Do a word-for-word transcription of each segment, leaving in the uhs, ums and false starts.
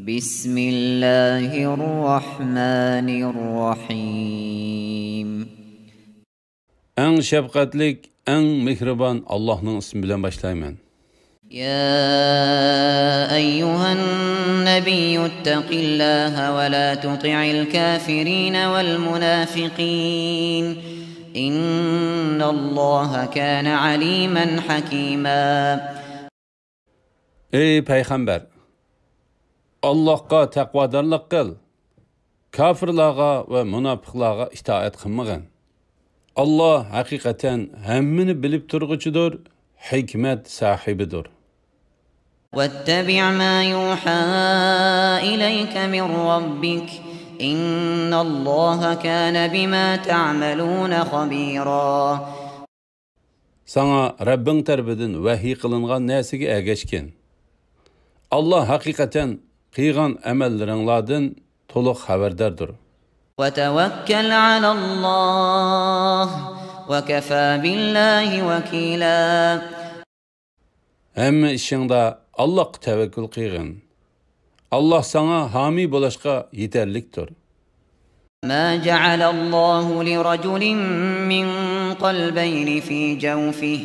بسم الله الرحمن الرحيم. ئەڭ شەپقەتلىك، ئەڭ مېھرىبان ئاللاھنىڭ ئىسمى بىلەن باشلايمەن. يا أيها النبي اتق الله ولا تطع الكافرين والمنافقين إن الله كان عليما حكيما. ئەي پەيغەمبەر! ئاللاھقا تەقۋادارلىق قىل. كاپىرلارغا ۋە مۇناپىقلارغا ئىتائەت قىلمىغىن. ئاللاھ ھەقىقەتەن ھەممىنى بىلىپ تۇرغۇچىدۇر، ھېكمەت ساھىبىدۇر. واتبع ما يوحى إليك من ربك إن الله كان بما تعملون خبيرا. ساڭا رەببىڭ تەرىپىدىن ۋەھىي قىلىنغان نەرسىگە ئەگەشكىن. ئاللاھ ھەقىقەتەن قىلغان ئەمەللىرىڭلاردىن تولۇق خەۋەرداردۇر. وتوكل على الله وكفى بالله وكيلا. ھەممە ئىشىڭدا ئاللاھقا تەۋەككۈل قىلغىن. ئاللاھ ساڭا ھامىي بولۇشقا يېتەرلىكتۇر. ما جعل الله لرجل من قلبين في جوفه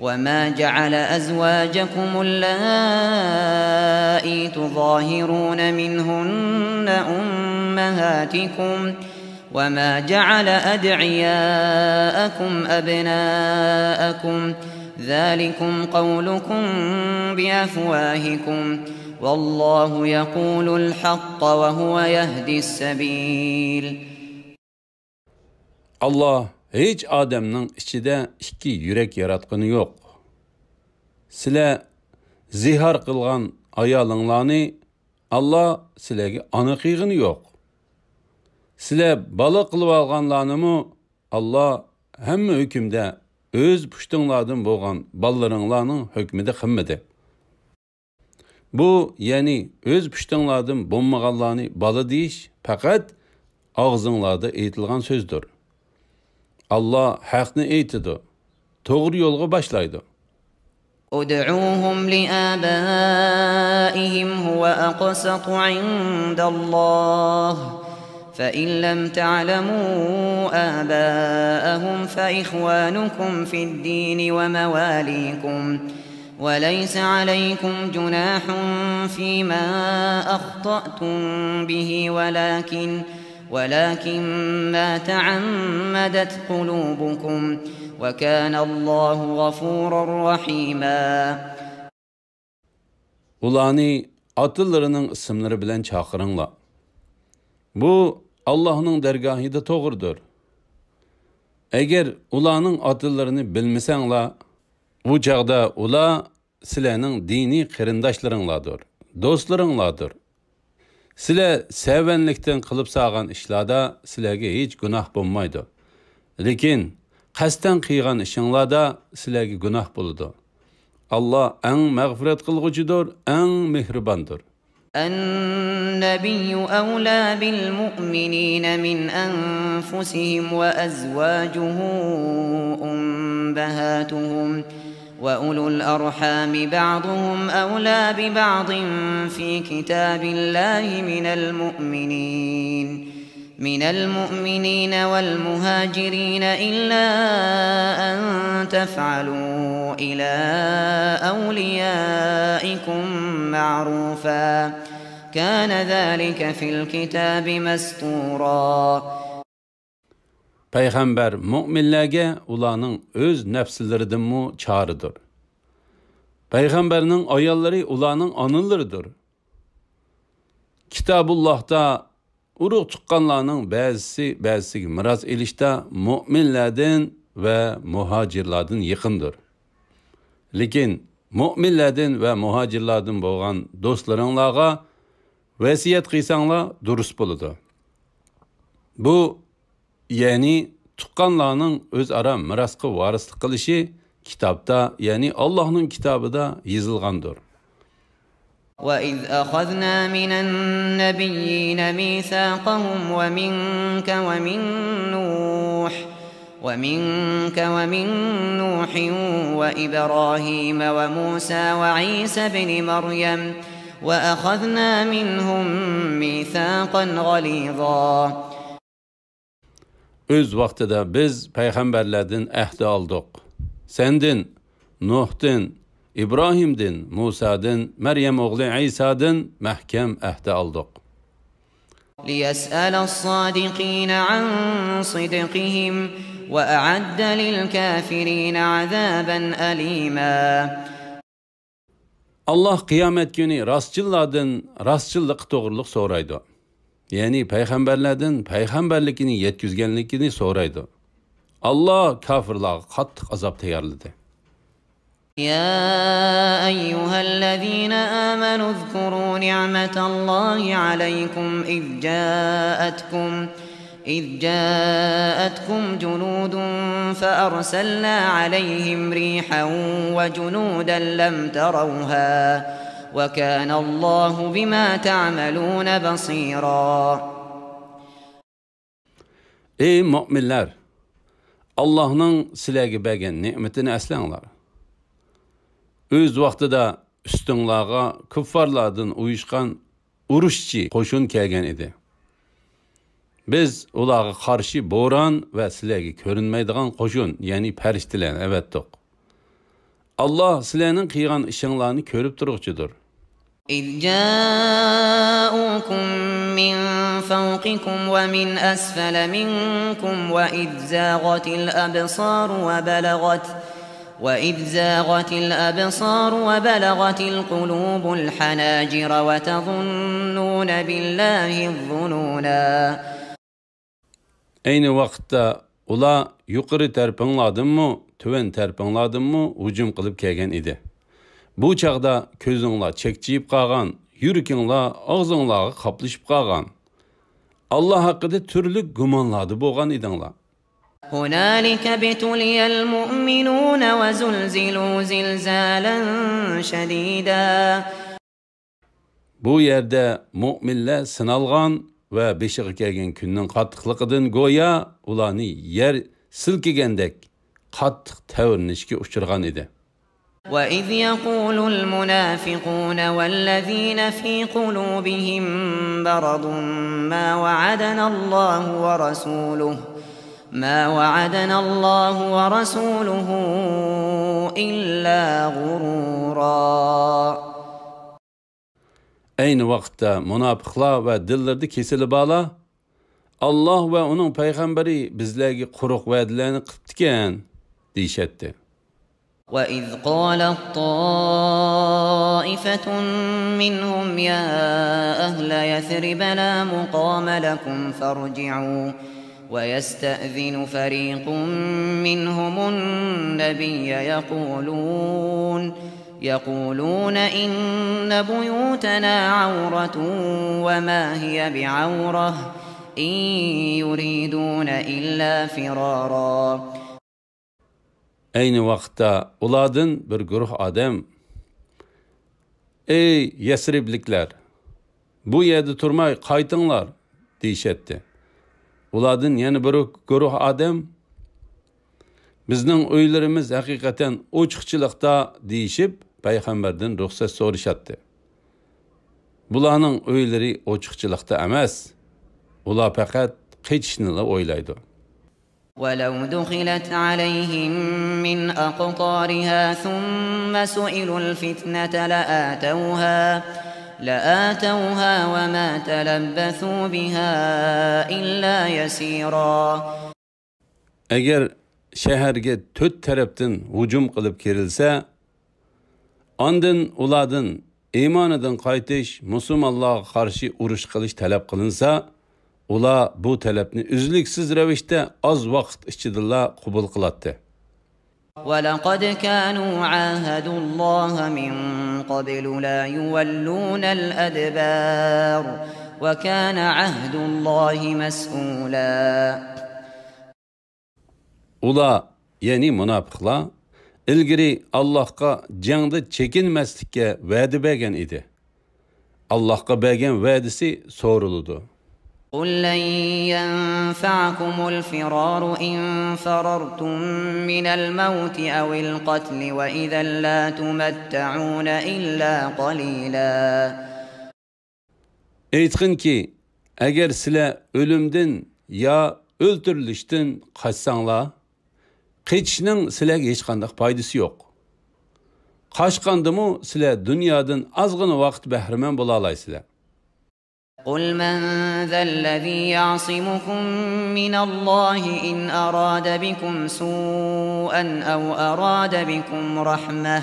وما جعل أزواجكم اللائي تظاهرون منهن أمهاتكم وما جعل أدعياءكم أبناءكم ذلكم قولكم بأفواهكم والله يقول الحق وهو يهدي السبيل. ئاللاھ ھېچ ئادەمنىڭ ئىچىدە ئىككى يۈرەك ياراتقىنى يوق. سىلەر زىھار قىلغان ئايالىڭلارنى ئاللاھ سىلەرگە ئانا قىلغىنى يوق. سىلەر بالا قىلىۋالغانلارنىمۇ ئاللاھ ھەممە ھۆكۈمدە ئۆز پۇشتۇڭلاردىن بولغان بالىلىرىڭلارنىڭ ھۆكمىدە قىلمىدى. بۇ، يەنى ئۆز پۇشتۇڭلاردىن بولمىغانلارنى بالا دېيىش پەقەت ئاغزىڭلاردا ئېيتىلغان سۆزدۇر. ئاللاھ ھەقنى ئېيتىدۇ، توغرا يولغا باشلايدۇ. ادعوهم لآبائهم هو أقسط عند الله فإن لم تعلموا آباءهم فإخوانكم في الدين ومواليكم وليس عليكم جناح فيما أخطأتم به ولكن ولكن ما تعمدت قلوبكم وكان الله غفورا رحيما. ئۇلارنى ئاتىلىرىنىڭ ئىسىملىرى بىلەن چاقىرىڭلار. بۇ ئاللاھنىڭ دەرگاھىدا توغرىدۇر. ئەگەر ئۇلارنىڭ ئاتىلىرىنى بىلمىسەڭلار، ئۇ چاغدا ئۇلار سىلەرنىڭ دىنىي قېرىنداشلىرىڭلاردۇر، دوستلىرىڭلاردۇر. سىلەر سەۋەنلىكتىن قىلىپ سالغان ئىشلاردا سىلەرگە ھېچ گۇناھ بولمايدۇ. لېكىن قەستەن قىلغان ئىشىڭلاردا سىلەرگە گۇناھ بولىدۇ. ئاللاھ ئەڭ مەغپىرەت قىلغۇچىدۇر، ئەڭ مېھرىباندۇر. النبي أولى بالمؤمنين من أنفسهم وأزواجه أمهاتهم وأولو الأرحام بعضهم أولى ببعض في كتاب الله من المؤمنين من المؤمنين والمهاجرين إلا أن تفعلوا إلى أوليائكم معروفا كان ذلك في الكتاب مسطورا. پەيغەمبەر مۆمىنلەرگە ئۇلارنىڭ ئۆز نەپسلىرىدىنمۇ چارىدۇر. پەيغەمبەرنىڭ ئاياللىرى ئۇلارنىڭ ئانىلىرىدۇر. كىتابۇللاھتا ئۇرۇق تۇغقانلارنىڭ بەزىسى بەزىسىگە مىراس ئېلىشتا مۆمىنلەردىن ۋە مۇھاجىرلاردىن يېقىندۇر. لېكىن مۆمىنلەردىن ۋە مۇھاجىرلاردىن بولغان دوستلىرىڭلارغا ۋەسىيەت قىلساڭلار دۇرۇس بولىدۇ. بۇ، يەنى تۇغقانلارنىڭ ئۆزئارا مىراسقا ۋارىسلىق قىلىشى كىتابتا، يەنى ئاللاھنىڭ كىتابىدا يېزىلغاندۇر. وإذ أخذنا من النبيين ميثاقهم ومنك ومن نوح ومنك ومن نوح وإبراهيم وموسى وعيسى ابن مريم وأخذنا منهم ميثاقا غليظا. ئۆز ۋاقتىدا بىز پەيغەمبەرلەردىن ئەھدە ئالدۇق. سەندىن، نۇھتىن، ئىبراھىمدىن، مۇسادىن، مەريەم ئوغلى ئەيسادىن مەھكەم ئەھدە ئالدۇق. ليسأل الصادقين عن صدقهم وأعد للكافرين عذابا أليما. ئاللاھ قىيامەت كۈنى راستچىللاردىن راستچىللىقى توغرۇلۇق سورايدۇ. يەنى پەيغەمبەرلەردىن پەيغەمبەرلىكىنى يەتكۈزگەنلىكىنى سورايدۇ. ئاللاھ كاپىرلارغا قاتتىق ئازاب تەييارلىدى. يا أيها الذين آمنوا اذكروا نعمة الله عليكم إذ جاءتكم إذ جاءتكم جنود فأرسلنا عليهم ريحا وجنودا لم تروها وكان الله بما تعملون بصيرا. ئەي مۆمىنلەر! ئاللاھنىڭ سىلەرگە بەرگەن نېمىتىنى ئەسلەڭلار. ئۆز ۋاقتىدا ئۈستۈڭلارغا كۇففارلاردىن ئۇيۇشقان ئۇرۇشچى قوشۇن كەلگەن ئىدى. بىز ئۇلارغا قارشى بوران ۋە سىلەرگە كۆرۈنمەيدىغان قوشۇن، يەنى پەرىشتىلەرنى ئەۋەتتۇق. ئاللاھ سىلەرنىڭ قىلغان ئىشىڭلارنى كۆرۈپ تۇرغۇچىدۇر. إذ جاءوكم من فوقكم ومن أسفل منكم وإذ زاغت الأبصار وبلغت وإذ زاغت الأبصار وبلغت القلوب الحناجر وتظنون بالله الظنونا. ئەينى ۋاقىتتا ئۇلار يۇقىرى تەرىپىڭلاردىنمۇ، تۆۋەن تەرىپىڭلاردىنمۇ ھۇجۇم قىلىپ كەلگەن ئىدى. بۇ چاغدا كۆزۈڭلار چەكچىيىپ قالغان، يۈرىكىڭلار ئاغزىڭلارغا قاپلىشىپ قالغان. ئاللاھ ھەققىدە تۈرلۈك گۇمانلاردا بولغان ئىدىڭلار. هنالك ابتلي المؤمنون وزلزلوا زلزالا شديدا. بۇ يەردە مۆمىنلەر سىنالغان ۋە بېشىغا كەلگەن كۈننىڭ قاتتىقلىقىدىن گويا ئۇلارنى يەر سىلكىگەندەك قاتتىق تەۋرىنىشكە ئۇچرىغان ئىدى. وإذ يقول المنافقون والذين في قلوبهم مرض ما وعدنا الله ورسوله ما وعدنا الله ورسوله إلا غرورا. ئەينى ۋاقىتتا مۇناپىقلار ۋە دىللىرىدا كېسىلى بارلار، «ئاللاھ ۋە ئۇنىڭ پەيغەمبىرى بىزلەرگە قۇرۇق ۋەدىلەرنى قىپتىكەن» دېيىشەتتى. وإذ قالت طائفة منهم يا أهل يثرب لا مقام لكم فارجعوا ويستأذن فريق منهم النبي يقولون يقولون إن بيوتنا عورة وما هي بعورة إن يريدون إلا فرارا. ئەينى ۋاقىتتا ئۇلاردىن بىر گۇرۇھ ئادەم، «ئەي يەسرىبلىكلەر، بۇ يەردە تۇرماي قايتىڭلار» دېيىشەتتى. ئۇلاردىن يەنە بىر گۇرۇھ ئادەم، «بىزنىڭ ئۆيلىرىمىز ھەقىقەتەن ئوچۇقچىلىقتا» دېيىشىپ، پەيغەمبەردىن رۇخسەت سورىشاتتى. بۇلارنىڭ ئۆيلىرى ئوچۇقچىلىقتا ئەمەس، ئۇلار پەقەت قېچىشنىلا ئويلايدۇ. ولو دخلت عليهم من أقطارها ثم سئلوا الفتنة لآتوها، لآتوها وما تلبثوا بها إلا يسيرا. ئەگەر شەھەرگە تۆت تەرەپتىن ھۇجۇم قىلىپ كىرىلسە، ئاندىن ئۇلاردىن ئىمانىدىن قايتىش، مۇسۇلمانلارغا قارشى ئۇرۇش قىلىش تەلەپ قىلىنسا، ئۇلار بۇ تەلەپنى ئۈزلۈكسىز رەۋىشتە ئاز ۋاقىت ئىچىدىلا قوبۇل قىلاتتى. ولقد كانوا عاهدوا الله من قبل لا يولون الأدبار وكان عهد الله مسئولا. ئۇلار، يەنى مۇناپىقلار، ئىلگىرى ئاللاھقا جەڭدە چېكىنمەسلىككە ۋەدە بەرگەن ئىدى. ئاللاھقا بەرگەن ۋەدىسى سورىلىدۇ. قل لن ينفعكم الفرار إن فررتم من الموت أو القتل وإذا لا تمتعون إلا قليلا. ئېيتقىنكى، ئەگەر سىلەر ئۆلۈمدىن يا ئۆلتۈرۈلۈشتىن قاچساڭلار، قېچىشنىڭ سىلەرگە ھېچقانداق پايدىسى يوق. قاچقاندىمۇ سىلەر دۇنيادىن ئازغىنا ۋاقىت بەھرىمەن بولالايسىلەر. قل من ذا الذي يعصمكم من الله إن أراد بكم سوءا أو أراد بكم رحمة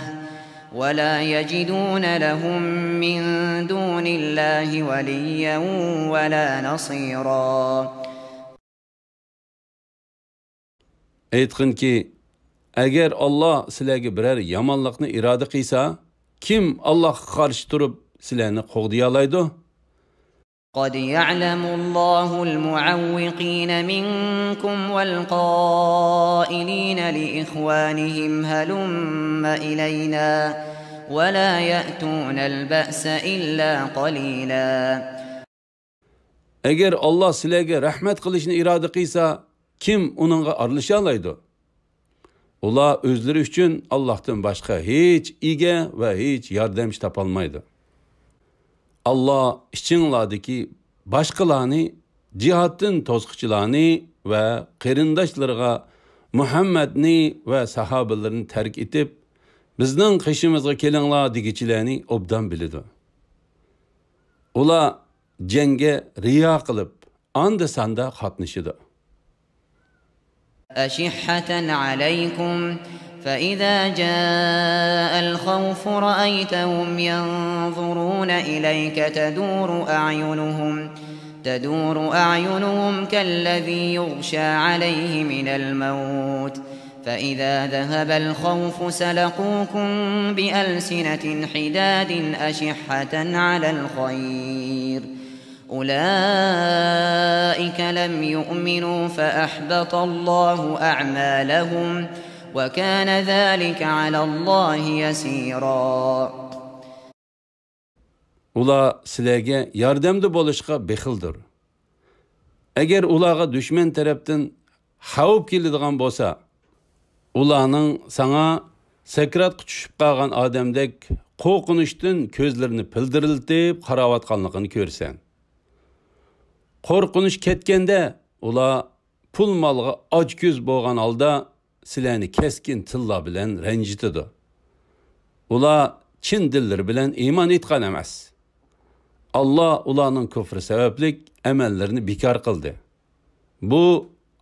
ولا يجدون لهم من دون الله وليا ولا نصيرا. ئېيتقىنكى، ئەگەر ئاللا سىلەرگە بىرەر يامانلىقنى ئىرادە قىلسا، كىم ئاللاغا قارشى تۇرۇپ سىلەرنى قوغدىيالايدۇ؟ قد يعلم الله المعوقين منكم والقائلين لإخوانهم هلم إلينا ولا يأتون البأس إلا قليلا. ئەگەر ئاللا سىلەرگە رەھمەت قىلىشنى ئىرادە قىلسا، كىم ئۇنىڭغا ئارىلىشالايدۇ؟ ئۇلار ئۆزلىرى ئۈچۈن ئاللاھتىن باشقا ھېچ ئىگە ۋە ھېچ ياردەمچى تاپالمايدۇ. ئاللا ئىچىڭلاردىكى باشقىلارنى، جىھادتىن توسقۇچىلارنى ۋە قېرىنداشلىرىغا مۇھەممەدنى ۋە ساھابىلىرىنى تەرك ئېتىپ، بىزنىڭ قېشىمىزغا كېلىڭلار دېگۈچىلەرنى ئوبدان بىلىدۇ. ئۇلار جەڭگە رىيا قىلىپ، ئاندا-ساندا قاتنىشىدۇ. أشحة عليكم فإذا جاء الخوف رأيتهم ينظرون إليك تدور أعينهم تدور أعينهم كالذي يغشى عليه من الموت فإذا ذهب الخوف سلقوكم بألسنة حداد أشحة على الخير أولئك لم يؤمنوا فأحبط الله أعمالهم وكان ذلك على الله يسيرا. ئۇلار سىلەرگە ياردەمدە بولۇشقا بېخىلدۇر. ئەگەر ئۇلارغا دۈشمەن تەرەپتىن خەۋپ كېلىدىغان بولسا، ئۇلارنىڭ ساڭا سەكراتقا چۈشۈپ قالغان ئادەمدەك قورقۇنچتىن كۆزلىرىنى پىلدىرلىتىپ قاراۋاتقانلىقىنى كۆرىسەن. قورقۇنچ كەتكەندە، ئۇلار پۇل-مالغا ئاچكۆز بولغان ھالدا سىلەرنى كەسكىن تىللار بىلەن رەنجىتىدۇ. ئۇلار چىن دىللىرى بىلەن ئىمان ئېيتقان ئەمەس. ئاللا ئۇلارنىڭ كۇفرى سەۋەبلىك ئەمەللىرىنى بىكار قىلدى. بۇ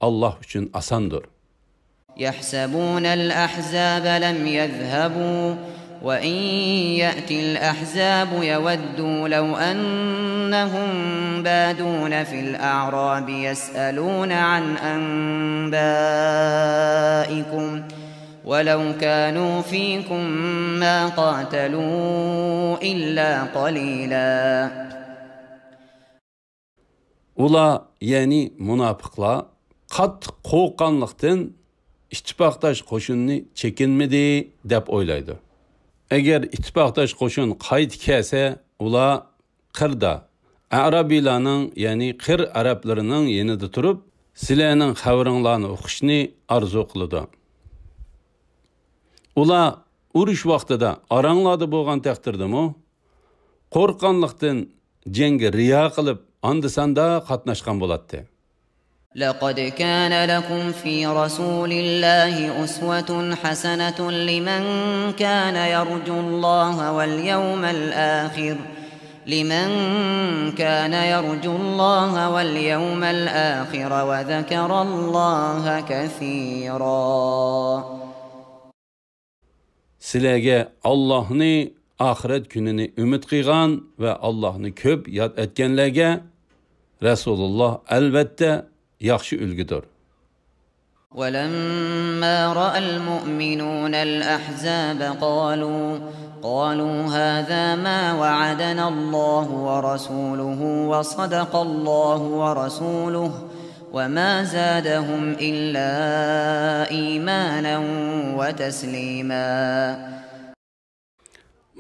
ئاللا ئۈچۈن ئاساندۇر. يحسبون الأحزاب لم يذهبوا وإن يأت الأحزاب يودوا لو أنهم بادون في الأعراب يسألون عن أنبائكم ولو كانوا فيكم ما قاتلوا إلا قليلا. ئۇلار، يەنى مۇناپىقلار، قاتتىق قورققانلىقتىن ئىتتىپاقداش قوشۇننى چېكىنمىدى دەپ ئويلايدۇ. ئەگەر ئىتتىپاقداش قوشۇن قايتا كەلسە، ئۇلار قىردا، ئەرابىيلارنىڭ، يەنى قىر ئەرەبلىرىنىڭ يېنىدا تۇرۇپ، سىلەرنىڭ خەۋىرىڭلارنى ئۇقۇشنى ئارزۇ قىلىدۇ. ئۇلار ئۇرۇش ۋاقتىدا ئاراڭلاردا بولغان تەقدىردىمۇ، قورققانلىقتىن جەڭگە رىيا قىلىپ، ئاندا-ساندا قاتناشقان بولاتتى. لقد كان لكم في رسول الله أسوة حسنة لمن كان يرجو الله واليوم الآخر لمن كان يرجو الله واليوم الآخر وذكر الله كثيرا. سىلەرگە ئاللاھنى، ئاخىرەت كۈنىنى ئۈمىد قىلغان ۋە ئاللاھنى كۆپ ياد ئەتكەنلەرگە رەسۇلۇللاھ ئەلۋەتتە ياخشى ئۈلگىدۇر. ولما رأى المؤمنون الأحزاب قالوا قالوا هذا ما وعدنا الله ورسوله وصدق الله ورسوله وما زادهم إلا إيمانا وتسليما.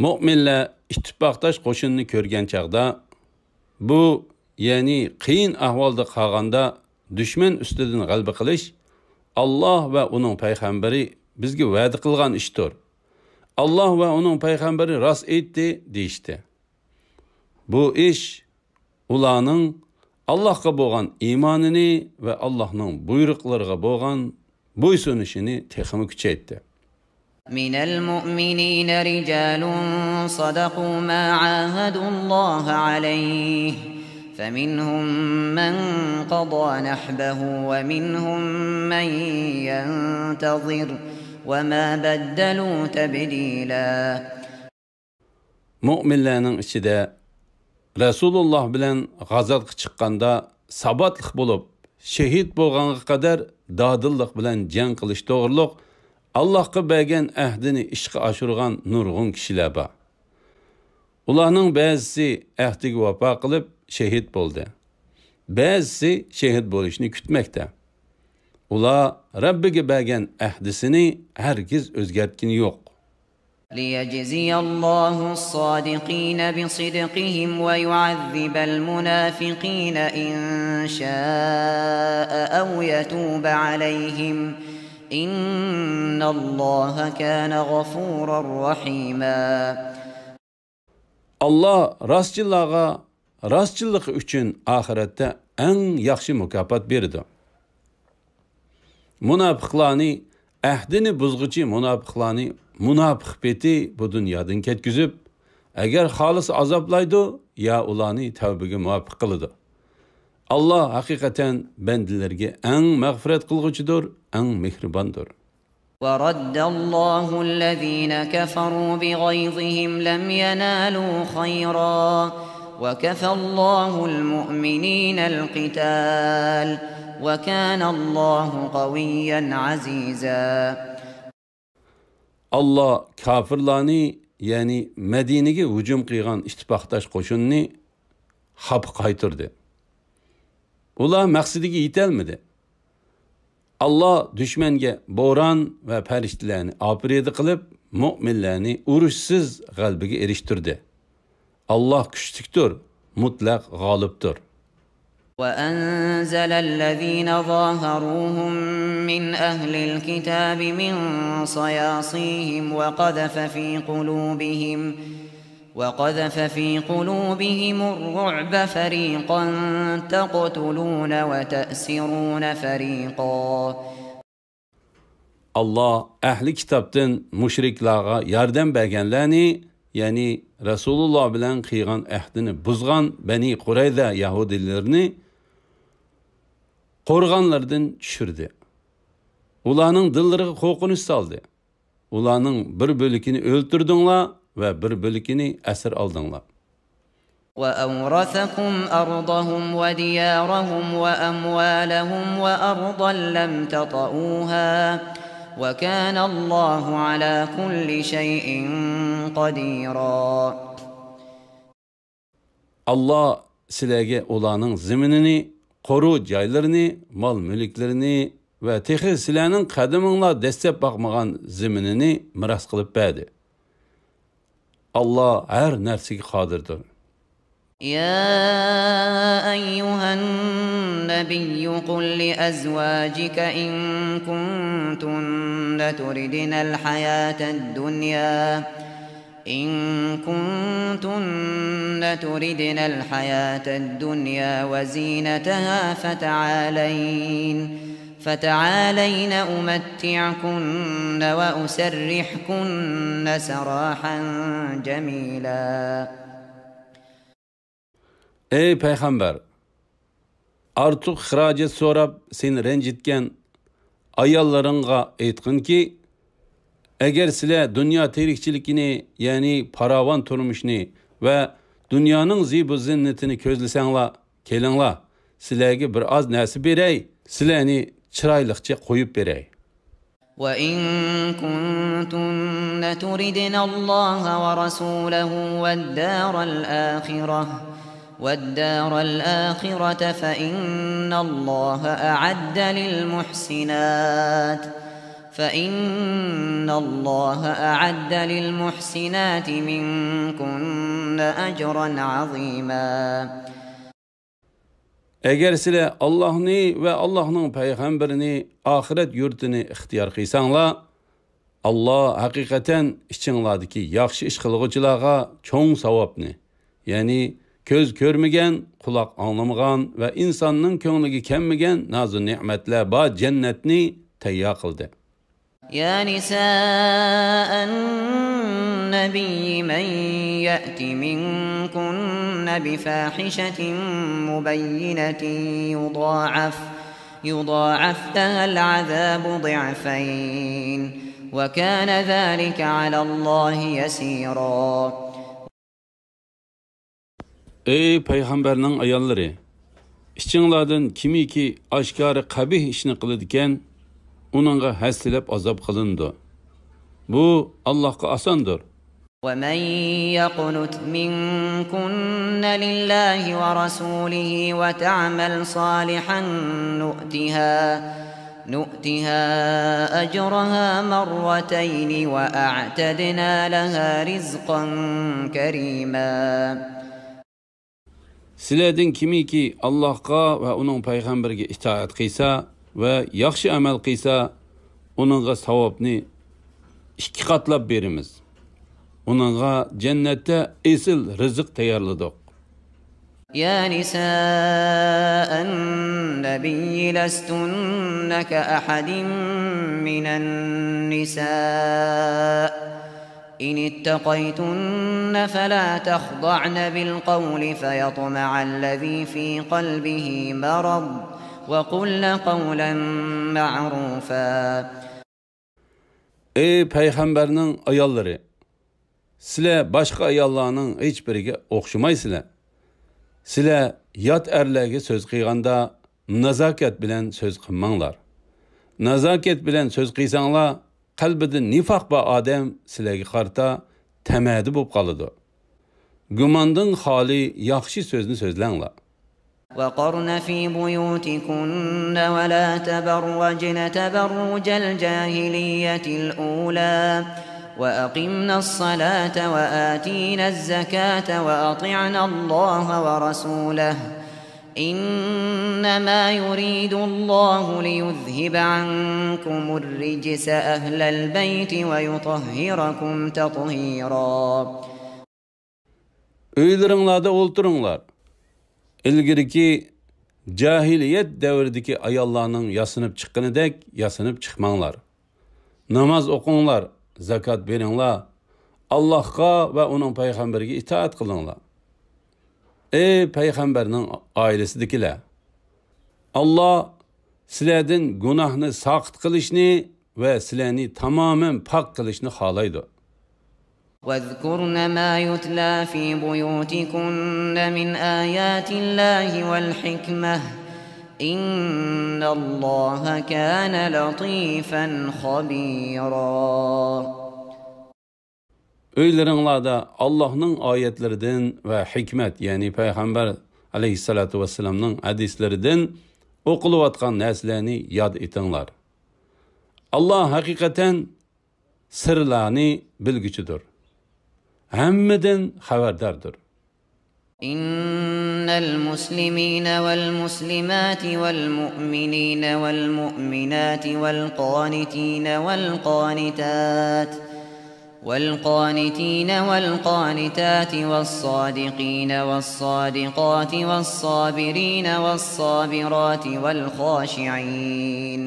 مۆمىنلەر ئىتتىپاقداش قوشۇننى كۆرگەن چاغدا، بۇ، يەنى قىيىن ئەھۋالدا قالغاندا دۈشمەن ئۈستىدىن غەلىبە قىلىش ئاللاھ ۋە ئۇنىڭ پەيغەمبىرى بىزگە ۋەدە قىلغان ئىشتۇر. ئاللاھ ۋە ئۇنىڭ پەيغەمبىرى راست ئېيتتى، دېيىشتى. بۇ ئىش ئۇلارنىڭ ئاللاھقا بولغان ئىمانىنى ۋە ئاللاھنىڭ بۇيرۇقلىرىغا بولغان بويسۇنۇشىنى تېخىمۇ كۈچەيتتى. من المؤمنين رجال صدقوا ما عاهدوا الله عليه فمنهم من قضى نحبه ومنهم من ينتظر وما بدلوا تبديلا. مۆمىنلەرنىڭ ئىچىدە رەسۇلۇللاھ بىلەن غازاتقا چىققاندا ساباتلىق بولۇپ، شېھىت بولغانغا قەدەر دادىللىق بىلەن جەڭ قىلىش توغرۇلۇق ئاللاھقا بەرگەن ئەھدىنى ئىشقا ئاشۇرغان نۇرغۇن كىشىلەر بار. ئۇلارنىڭ بەزىسى ئەھدىگە ۋاپا قىلىپ شېھىت بولدى. بەزىسى شېھىت بولۇشنى كۈتمەكتە. ئۇلار رەببىگە بەرگەن ئەھدىسىنى ھەرگىز ئۆزگەرتكىنى يوق. ليجزي الله الصادقين بصدقهم ويعذب المنافقين إن شاء أو يتوب عليهم إن الله كان غفورا رحيما. ئاللاھ راستچىللارغا راستچىللىقى ئۈچۈن ئاخىرەتتە ئەڭ ياخشى مۇكاپات بېرىدۇ. مۇناپىقلارنى، ئەھدىنى بۇزغۇچى مۇناپىقلارنى مۇناپىق پېتى بۇ دۇنيادىن كەتكۈزۈپ، ئەگەر خالىسا ئازابلايدۇ يا ئۇلارنى تەۋبىگە مۇۋەپپەق قىلىدۇ. ئاللاھ ھەقىقەتەن بەندىلىرىگە ئەڭ مەغپىرەت قىلغۇچىدۇر، ئەڭ مېھرىباندۇر. ورد الله الذين كفروا بغيظهم لم ينالوا خيرا وكفى الله المؤمنين القتال وكان الله قويا عزيزا. ئاللاھ كاپىرلارنى، يەنى مەدىنىگە ھۇجۇم قىلغان ئىتتىپاقداش قوشۇننى خاپا قايتۇردى. ئۇلار مەقسىتىگە يېتەلمىدى. ئاللاھ دۈشمەنگە بوران ۋە پەرىشتىلەرنى ئاپىرىدە قىلىپ، مۆمىنلەرنى ئۇرۇشسىز غەلىبىگە ئېرىشتۈردى. ئاللاھ كۈچلۈكتۇر، مۇتلەق غالىبتۇر. وأنزل الذين ظاهروهم من أهل الكتاب من صياصيهم وقذف في قلوبهم وقذف في قلوبهم الرعب فريقا تقتلون وتأسرون فريقا. ئاللاھ ئەھلى كىتابتىن مۇشرىكلارغا ياردەم بەرگەنلەرنى، يەنى رەسۇلۇللاھ بىلەن قىلغان ئەھدىنى بۇزغان بەنى قۇرەيزە يەھۇدىيلىرىنى قورغانلىرىدىن چۈشۈردى. ئۇلارنىڭ دىللىرىغا قورقۇنچ سالدى. ئۇلارنىڭ بىر بۆلىكىنى ئۆلتۈردۈڭلار ۋە بىر بۆلىكىنى ئەسىر ئالدىڭلار. وأورثكم أرضهم وديارهم وأموالهم وأرضا لم تطئوها وكان الله على كل شيء قديرا. ئاللاھ سىلەرگە ئۇلارنىڭ زېمىنىنى، قورۇ جايلىرىنى، مال-مۈلۈكلىرىنى ۋە تېخى سىلەرنىڭ قەدىمىڭلار دەسسەپ باقمىغان زېمىنىنى مىراس قىلىپ بەردى. ئاللاھ ھەر نەرسىگە قادىردۇر. يا أيها النبي قل لأزواجك إن كنتن تردن الحياة الدنيا إن كنتن تردن الحياة الدنيا وزينتها فتعالين، فتعالين أمتعكن وأسرحكن سراحا جميلا. ئەي پەيغەمبەر! ئارتۇق خىراجەت سوراپ سېنى رەنجىتكەن ئاياللىرىڭغا ئېيتقىنكى، ئەگەر سىلەر دۇنيا تىرىكچىلىكىنى، يەنى پاراۋان تۇرمۇشنى ۋە دۇنيانىڭ زىبۇ زىننىتىنى كۆزلىسەڭلار، كېلىڭلار، سىلەرگە بىر ئاز نەرسە بېرەي، سىلەرنى چىرايلىقچە قويۇپ بېرەي. وإن كنتن تردن الله ورسوله والدار الآخرة والدار الآخرة فإن الله أعد للمحسنات فإن الله أعد للمحسنات منكن أجرا عظيما. ئەگەر سىلەر ئاللاھنى ۋە ئاللاھنىڭ پەيغەمبىرىنى، ئاخىرەت يۇرتىنى ئىختىيار قىلساڭلار، ئاللاھ ھەقىقەتەن ئىچىڭلاردىكى ياخشى ئىش قىلغۇچىلارغا چوڭ ساۋابنى، يەنى كۆز كۆرمىگەن، قۇلاق ئاڭلىمىغان ۋە ئىنساننىڭ كۆڭلىگە كەلمىگەن نازۇ نېمەتلەر بار جەننەتنى تەييار قىلدى. يا نساء النبي من يأت منكن بفاحشة مبينة يضاعف، يضاعف لها العذاب ضعفين، وكان ذلك على الله يسيرا. ئەي پەيغەمبەرنىڭ ئاياللىرى! ئىچىڭلاردىن كىمكى ئاشكارا قەبىھ ئىشنى قىلىدىكەن، ئۇنىڭغا ھەسسىلەپ ئازاب قىلىنىدۇ. بۇ ئاللاھقا ئاساندۇر. ومن يقنت منكن لله ورسوله وتعمل صالحا نؤتها، نؤتها أجرها مرتين وأعتدنا لها رزقا كريما. سىلەردىن كىمكى ئاللاھقا ۋە ئۇنىڭ پەيغەمبىرىگە ئىتائەت قىلسا ۋە ياخشى ئەمەل قىلسا، ئۇنىڭغا ساۋابنى ئىككى قاتلاپ بېرىمىز. ئۇنىڭغا جەننەتتە ئېسىل رىزىق تەييارلىدۇق. يا نساء النبي لستن كأحد من النساء إن اتقيتن فلا تخضعن بالقول فيطمع الذي في قلبه مرض وقلن قولا معروفا. ئەي پەيغەمبەرنىڭ ئاياللىرى! سىلەر باشقا ئاياللارنىڭ ھېچبىرىگە ئوخشىمايسىلەر. سىلەر يات ئەرلەرگە سۆز قىلغاندا نازاكەت بىلەن سۆز قىلماڭلار. نازاكەت بىلەن سۆز قىلساڭلار، قەلبىدە نىفاق بار ئادەم سىلەرگە قارىتا تەمەدە بولۇپ قالىدۇ. گۇماندىن خالىي ياخشى سۆزنى سۆزلەڭلار. وقرن في بيوتكن ولا تبرجن تبرج الجاهلية الأولى وأقمن الصلاة وآتين الزكاة وأطعن الله ورسوله إنما يريد الله ليذهب عنكم الرجس أهل البيت ويطهركم تطهيرا. ئۆيلىرىڭلاردا ئولتۇرۇڭلار. ئىلگىرىكى جاھىلىيەت دەۋرىدىكى ئاياللارنىڭ ياسىنىپ چىققىنىدەك ياسىنىپ چىقماڭلار. ناماز ئوقۇڭلار، زاكات بېرىڭلار، ئاللاھقا ۋە ئۇنىڭ پەيغەمبىرىگە ئىتائەت قىلىڭلار. ئەي پەيغەمبەرنىڭ ئائىلىسىدىكىلەر! ئاللا سىلەردىن گۇناھنى ساقىت قىلىشنى ۋە سىلەرنى تامامەن پاك قىلىشنى خالايدۇ. واذكرن ما يتلى في بيوتكن من آيات الله والحكمة إن الله كان لطيفا خبيرا. ئۆيلىرىڭلاردا ئاللاھنىڭ ئايەتلىرىدىن ۋە ھېكمەت، يەنى پەيغەمبەر ئەلەيھىسسالاتۇ ۋەسسالامنىڭ ھەدىسلىرىدىن ئوقۇلۇۋاتقان نەرسىلەرنى ياد ئېتىڭلار. ئاللا ھەقىقەتەن سىرلارنى بىلگۈچىدۇر، ھەممىدىن خەۋەرداردۇر. إن المسلمين والمسلمات والمؤمنين والمؤمنات والقانتين والقانتات والقانتين والقانتات والصادقين والصادقات والصابرين والصابرات والخاشعين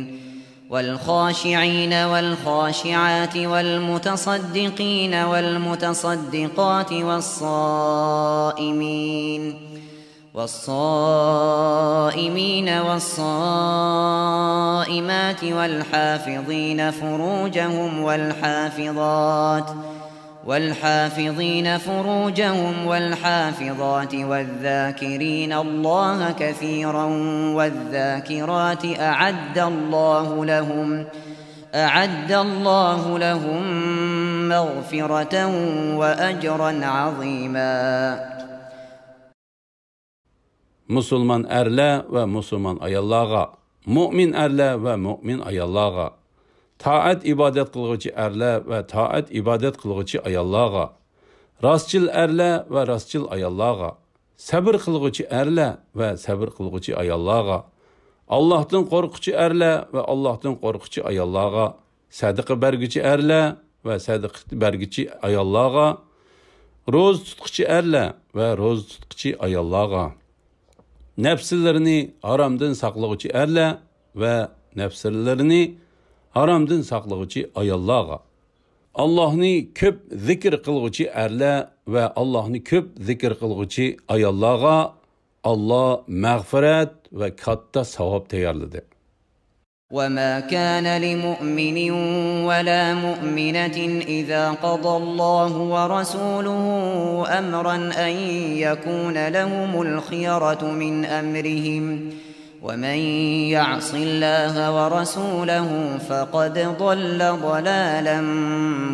والخاشعين والخاشعات والمتصدقين والمتصدقات والصائمين والصائمين والصائمات والحافظين فروجهم والحافظات والحافظين فروجهم والحافظات والذاكرين الله كثيرا والذاكرات أعد الله لهم، أعد الله لهم مغفرة وأجرا عظيما. مۇسۇلمان ئەرلەر ۋە مۇسۇلمان ئاياللارغا، مۆمىن ئەرلەر ۋە مۆمىن ئاياللارغا، تائەت ئىبادەت قىلغۇچى ئەرلەر ۋە تائەت ئىبادەت قىلغۇچى ئاياللارغا، راستچىل ئەرلەر ۋە راستچىل ئاياللارغا، سەبىر قىلغۇچى ئەرلەر ۋە سەبىر قىلغۇچى ئاياللارغا، ئاللاھتىن قورققۇچى ئەرلەر ۋە ئاللاھتىن قورققۇچى ئاياللارغا، سەدىقە بەرگۈچى ئەرلەر ۋە سەدىقە بەرگۈچى ئاياللارغا، روزا تۇتقۇچى ئەرلەر ۋە روزا تۇتقۇچى ئاياللارغا، نەپسىلىرىنى ھارامدىن ساقلىغۇچى ئەرلەر ۋە نەپسىلىرىنى ھارامدىن ساقلىغۇچى ئاياللارغا، ئاللاھنى كۆپ زىكىر قىلغۇچى ئەرلەر ۋە ئاللاھنى كۆپ زىكىر قىلغۇچى ئاياللارغا ئاللا مەغپىرەت ۋە كاتتا ساۋاب تەييارلىدى. وما كان لمؤمن ولا مؤمنة إذا قضى الله ورسوله أمرا أن يكون لهم الخيرة من أمرهم، ومن يعص الله ورسوله فقد ضل ضلالا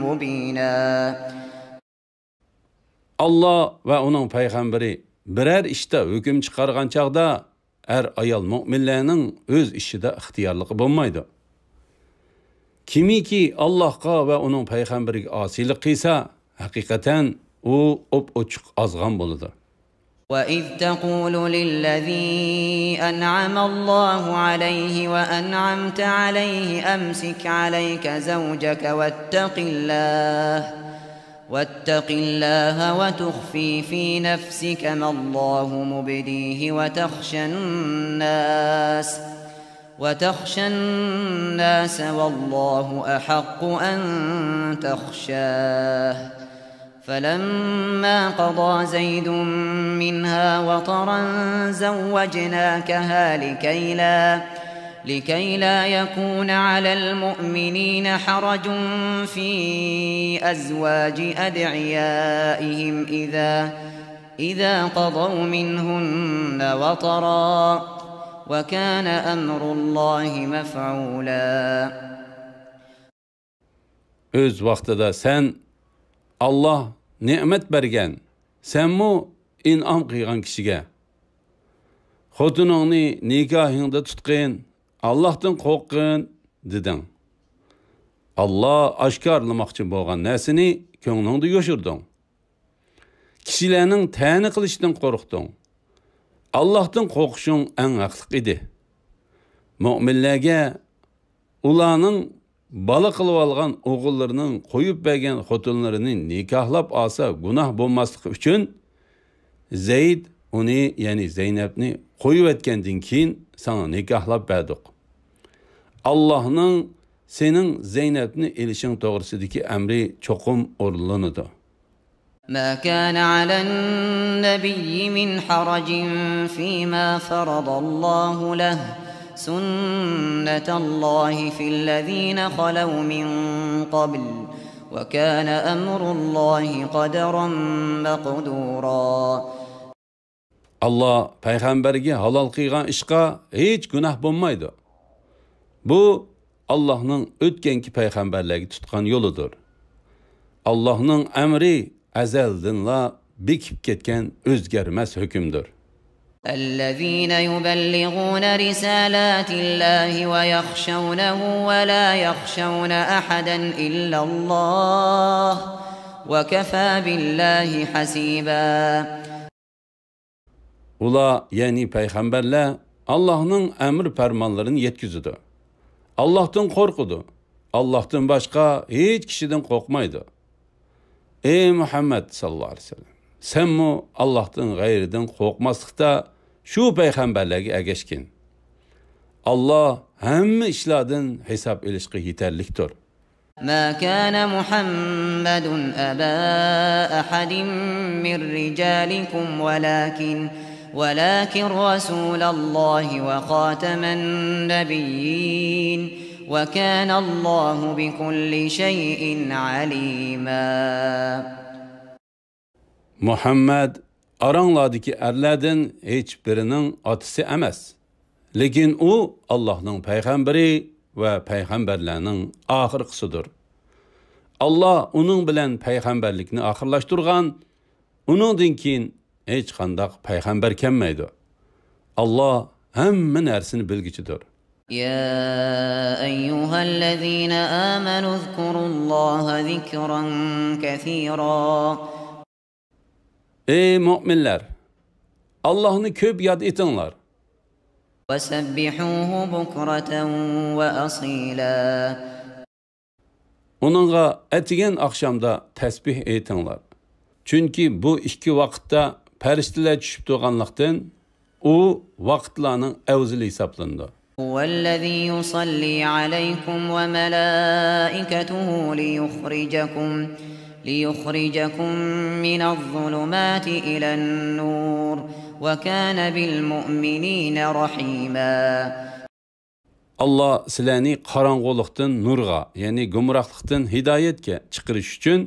مبينا. ئاللا ۋە ئۇنىڭ پەيغەمبىرى بىرەر ئىشتا ھۆكۈم چىقارغان چاغدا، ئەر-ئايال مۆمىنلەرنىڭ ئۆز ئىشىدا ئىختىيارلىقى بولمايدۇ. كىمكى ئاللاھقا ۋە ئۇنىڭ پەيغەمبىرىگە ئاسىيلىق قىلسا، ھەقىقەتەن ئۇ ئوپئوچۇق ئازغان بولىدۇ. وإذ تقول للذي أنعم الله عليه وأنعمت عليه أمسك عليك زوجك واتق الله، واتق الله وتخفي في نفسك ما الله مبديه وتخشى الناس، وتخشى الناس والله أحق أن تخشاه، فلما قضى زيد منها وطرا زوجناكها لكي لا، لكي لا يكون على المؤمنين حرج في أزواج أدعيائهم إذا، إذا قضوا منهن وطرا، وكان أمر الله مفعولا. ئۆز ۋاقتىدا سەن، ئاللا نېمەت بەرگەن، سەنمۇ ئىنئام قىلغان كىشىگە، خوتۇنۇڭنى نىكاھىڭدا تۇتقىن، ئاللاھتىن قورققىن، دېدىڭ. ئاللا ئاشكارىلىماقچى بولغان نەرسىنى كۆڭلۈڭدە يوشۇردۇڭ. كىشىلەرنىڭ تەنە قىلىشىدىن قورقتۇڭ. ئاللاھتىن قورقۇشۇڭ ئەڭ ھەقلىق ئىدى. مۆمىنلەرگە ئۇلارنىڭ بالا قىلىۋالغان ئوغۇللىرىنىڭ قويۇپ بەرگەن خوتۇنلىرىنى نىكاھلاپ ئالسا گۇناھ بولماسلىقى ئۈچۈن، زەيد ئۇنى، يەنى زەينەپنى قويۇۋەتكەندىن كېيىن ساڭا نىكاھلاپ بەردۇق. ئاللاھنىڭ سېنىڭ زەينەپنى ئېلىشىڭ توغرىسىدىكى ئەمرى چوقۇم ئورۇنلىنىدۇ. ما كان على النبي من حرج فيما فرض الله له، سنة الله في الذين خلوا من قبل، وكان أمر الله قدرا مقدورا. ئاللا پەيغەمبەرگە ھالال قىلغان ئىشقا ھېچ گۇناھ بولمايدۇ. بۇ ئاللاھنىڭ ئۆتكەنكى پەيغەمبەرلەرگە تۇتقان يولىدۇر. ئاللاھنىڭ ئەمرى ئەزەلدىنلا بېكىپ كەتكەن ئۆزگەرمەس ھۆكۈمدۇر. الذين يبلغون رسالات الله ويخشونه ولا يخشون أحدا إلا الله وكفى بالله حسيبا. ئۇلار، يەنى پەيغەمبەرلەر، ئاللاھنىڭ ئەمر پەرمانلىرىنى يەتكۈزىدۇ. ئاللاھتىن قورقىدۇ. ئاللاھتىن باشقا ھېچ كىشىدىن قورقمايدۇ. ئەي مۇھەممەد ساللاللاھۇ ئەلەيھى ۋەسەللەم، سەنمۇ ئاللاھتىن غەيرىدىن قورقماسلىقتا شۇ پەيغەمبەرلەرگە ئەگەشكىن. ئاللا ھەممە ئىشلاردىن ھېساب ئېلىشقا يېتەرلىكتۇر. ما كان محمد أبا أحد من رجالكم ولكن، ولكن رسول الله وخاتم النبيين، وكان الله بكل شيء عليما. مۇھەممەد ئاراڭلاردىكى ئەرلەردىن ھېچ بىرىنىڭ ئاتىسى ئەمەس. لېكىن ئۇ ئاللاھنىڭ پەيغەمبىرى ۋە پەيغەمبەرلەرنىڭ ئاخىرقىسىدۇر. ئاللا ئۇنىڭ بىلەن پەيغەمبەرلىكنى ئاخىرلاشتۇرغان، ئۇنىڭدىن كېيىن ھېچقانداق پەيغەمبەر كەلمەيدۇ. ئاللا ھەممە نەرسىنى بىلگۈچىدۇر. يا أيها الذين آمنوا اذكروا الله ذكرا كثيرا. ئەي مۆمىنلەر، ئاللاھنى كۆپ ياد ئېتىڭلار. وسبحوه بكرة وأصيلا. ئۇنىڭغا ئەتىگەن ئاخشامدا تەسبىھ ئېيتىڭلار. چۈنكى بۇ ئىككى ۋاقىتتا پەرىشتىلەر چۈشۈپ تۇرغانلىقتىن، ئۇ ۋاقىتلارنىڭ ئەۋزىلى ھېسابلىنىدۇ. هو الذي يصلي عليكم وملائكته ليخرجكم، ليخرجكم من الظلمات إلى النور، وكان بالمؤمنين رحيما. ئاللا سىلەرنى قاراڭغۇلۇقتىن نۇرغا، يەنى گۇمراھلىقتىن ھىدايەتكە چىقىرىش ئۈچۈن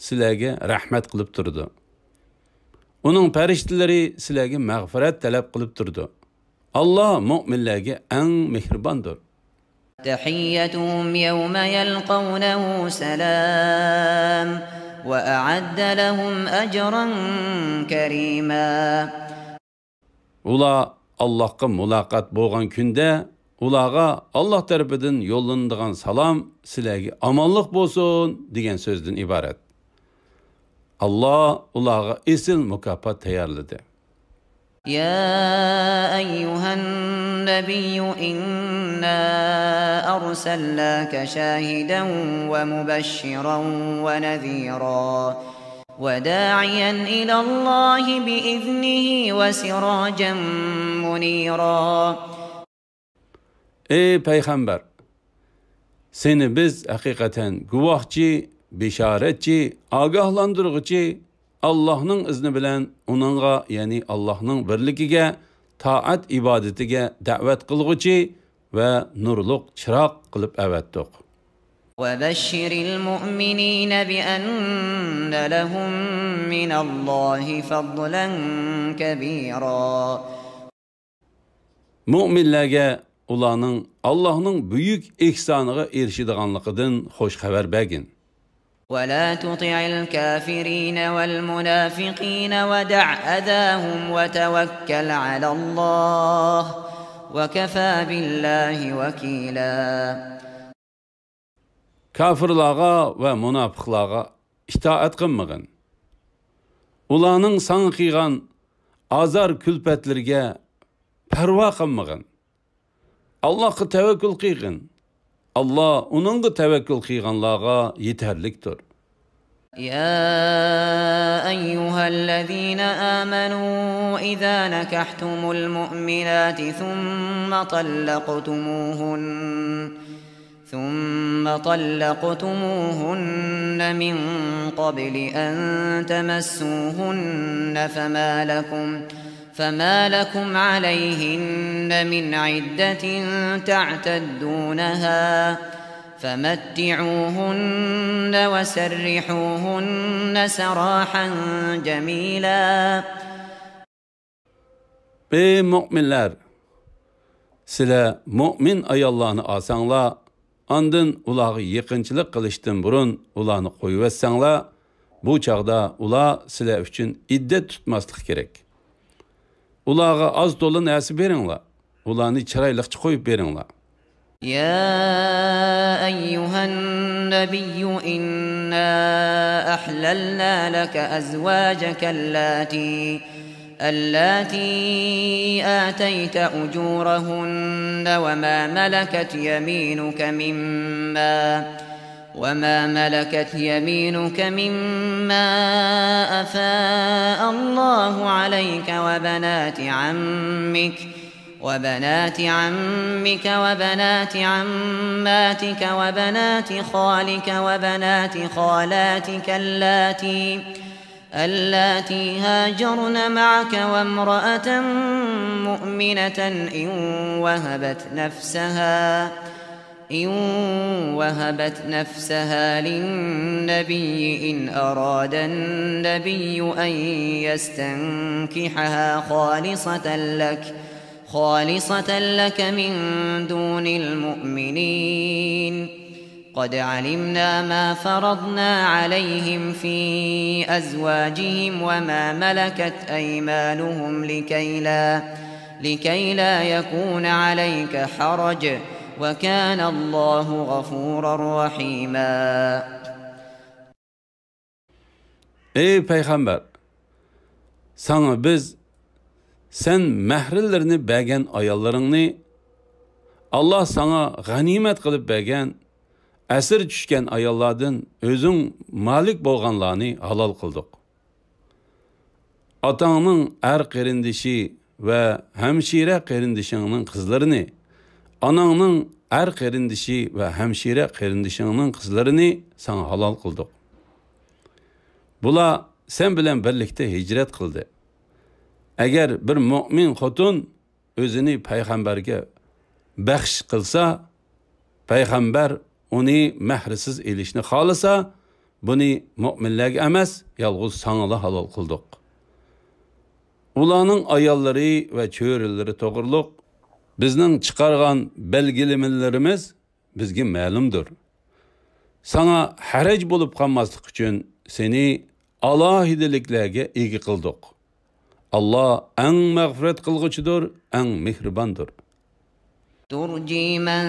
سىلەرگە رەھمەت قىلىپ تۇرىدۇ. ئۇنىڭ پەرىشتىلىرى سىلەرگە مەغپىرەت تەلەپ قىلىپ تۇرىدۇ. ئاللا مۆمىنلەرگە ئەڭ مېھرىباندۇر. تحيتهم يوم يلقونه سلام وأعد لهم أجرا كريما. ئۇلار ئاللاھقا مۇلاقات بولغان كۈندە ئۇلارغا ئاللاھ تەرىپىدىن يوللىنىدىغان سالام سىلەرگە ئامانلىق بولسۇن دېگەن سۆزدىن ئىبارەت. ئاللاھ ئۇلارغا ئېسىل مۇكاپات تەييارلىدى. يا أيها النبي إنا أرسلناك شاهدا ومبشرا ونذيرا وداعيا إلى الله بإذنه وسراجا منيرا. ئەي پەيغەمبەر! سېنى بىز ھەقىقەتەن گۇۋاھچى، بېشارەتچى، ئاگاھلاندۇرغۇچى، ئاللاھنىڭ ئىزنى بىلەن ئۇنىڭغا، يەنى ئاللاھنىڭ بىرلىكىگە، تائەت ئىبادىتىگە دەۋەت قىلغۇچى ۋە نۇرلۇق چىراغ قىلىپ ئەۋەتتۇق. وبشر المؤمنين بأن لهم من الله فضلا كبيرا. مۆمىنلەرگە ئۇلارنىڭ ئاللاھنىڭ بۈيۈك ئېھسانىغا ئېرىشىدىغانلىقىدىن خۇش خەۋەر بەرگىن. ولا تطع الكافرين والمنافقين ودع أذاهم وتوكل على الله وكفى بالله وكيلا. كافىرلارغا ۋە مۇناپىقلارغا ئىتائەت قىلمىغىن. ئۇلارنىڭ ساڭا قىلغان ئازار-كۈلپەتلىرىگە پەرۋا قىلمىغىن. ئاللاھقا تەۋەككۈل قىلغىن. ئاللاھ ئۇنىڭغا تەۋەككۈل قىلغانلارغا يېتەرلىكتۇر. يا أيها الذين آمنوا إذا نكحتم المؤمنات ثم طلقتموهن، ثم طلقتموهن من قبل أن تمسوهن فما لكم، فما لكم عليهن من عدة تعتدونها، فمتعوهن وسرحوهن سراحا جميلا. ئەي مۆمىنلەر! سىلەر مۆمىن ئاياللارنى ئالساڭلار، ئاندىن ئۇلارغا يېقىنچىلىق قىلىشتىن بۇرۇن ئۇلارنى قويۇۋەتسەڭلار، بۇ چاغدا ئۇلار سىلەر ئۈچۈن ئىددەت تۇتماسلىقى كېرەك. ئۇلارغا ئاز-تولا نەرسە بېرىڭلار، ئۇلارنى چىرايلىقچە قويۇپ بېرىڭلار. يا أيها النبي إنا أحللنا لك أزواجك اللاتي، اللاتي آتيت أجورهن وما ملكت يمينك مما، وما ملكت يمينك مما أفاء الله عليك وبنات عمك، وبنات عمك وبنات عماتك وبنات خالك وبنات خالاتك اللاتي، اللاتي هاجرن معك وامرأة مؤمنة إن وهبت نفسها، إن وهبت نفسها للنبي إن أراد النبي أن يستنكحها خالصة لك، خالصة لك من دون المؤمنين. قد علمنا ما فرضنا عليهم في أزواجهم وما ملكت أيمانهم لكي لا، لكي لا يكون عليك حرج، وكان الله غفورا رحيما. ئەي پەيغەمبەر! ساڭا بىز سەن مەھرىلىرىنى بەرگەن ئاياللىرىڭنى، ئاللا ساڭا غەنىيمەت قىلىپ بەرگەن، ئەسىر چۈشكەن ئاياللاردىن ئۆزۈڭ مالىك بولغانلارنى ھالال قىلدۇق. ئاتاڭنىڭ ئەر قېرىندىشى ۋە ھەمشىرە قېرىندىشىڭنىڭ قىزلىرىنى، ئاناڭنىڭ ئەر قېرىندىشى ۋە ھەمشىرە قېرىندىشىڭنىڭ قىزلىرىنى ساڭا ھالال قىلدۇق. بۇلار سەن بىلەن بىرلىكتە ھىجرەت قىلدى. ئەگەر بىر مۆمىن خوتۇن ئۆزىنى پەيغەمبەرگە بەخش قىلسا، پەيغەمبەر ئۇنى مەھرىسىز ئېلىشنى خالىسا، بۇنى مۆمىنلەرگە ئەمەس، يالغۇز ساڭىلا ھالال قىلدۇق. ئۇلارنىڭ ئاياللىرى ۋە چۆرىلىرى توغرۇلۇق بىزنىڭ چىقارغان بەلگىلىمىلىرىمىز بىزگە مەلۇمدۇر. ساڭا ھەرەج بولۇپ قالماسلىق ئۈچۈن سېنى ئالاھىدىلىكلەرگە ئىگە قىلدۇق. ئاللا ئەڭ مەغپىرەت قىلغۇچىدۇر، ئەڭ مېھرىباندۇر. ترجي من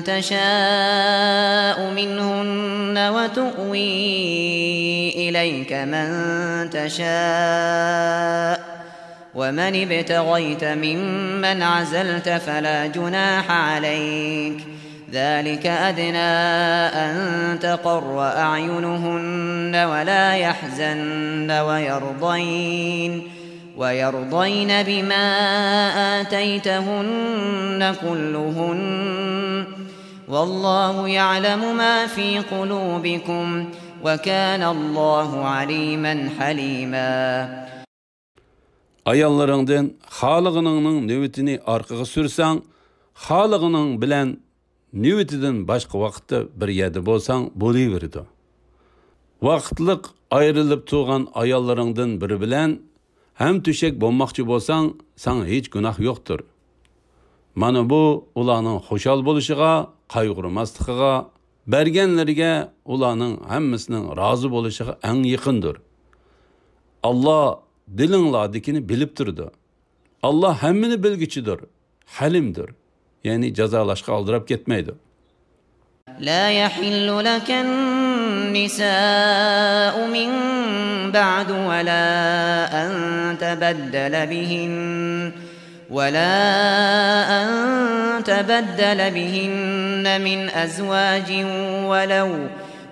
تشاء منهن وتؤوي إليك من تشاء ومن ابتغيت ممن عزلت فلا جناح عليك، ذلك أدنى أن تقر أعينهن ولا يحزن ويرضين، ويرضين بما آتيتهن كلهن، والله يعلم ما في قلوبكم، وكان الله عليما حليما. ئاياللىرىڭدىن خالىغىنىڭنىڭ نۆۋىتىنى ئارقىغا سۈرسەڭ، خالىغىنىڭ بىلەن نۆۋىتىدىن باشقا ۋاقىتتا بىر يەردە بولساڭ بولۇۋېرىدۇ. ۋاقىتلىق ئايرىلىپ تۇرغان ئاياللىرىڭدىن بىرى بىلەن ھەمتۆشەك بولماقچى بولساڭ، ساڭا ھېچ گۇناھ يوقتۇر. مانا بۇ ئۇلارنىڭ خۇشال بولۇشىغا، قايغۇرماسلىقىغا، بەرگەنلىرىگە ئۇلارنىڭ ھەممىسىنىڭ رازى بولۇشىغا ئەڭ يېقىندۇر. ئاللا دىلىڭلاردىكىنى بىلىپ تۇرىدۇ. ئاللا ھەممىنى بىلگۈچىدۇر، ھەلىمدۇر. يەنى جازالاشقا ئالدىراپ كەتمەيدۇ. لا يحل لك النساء من بعد ولا أن تبدل بهن ولا أن تبدل بهن من أزواج ولو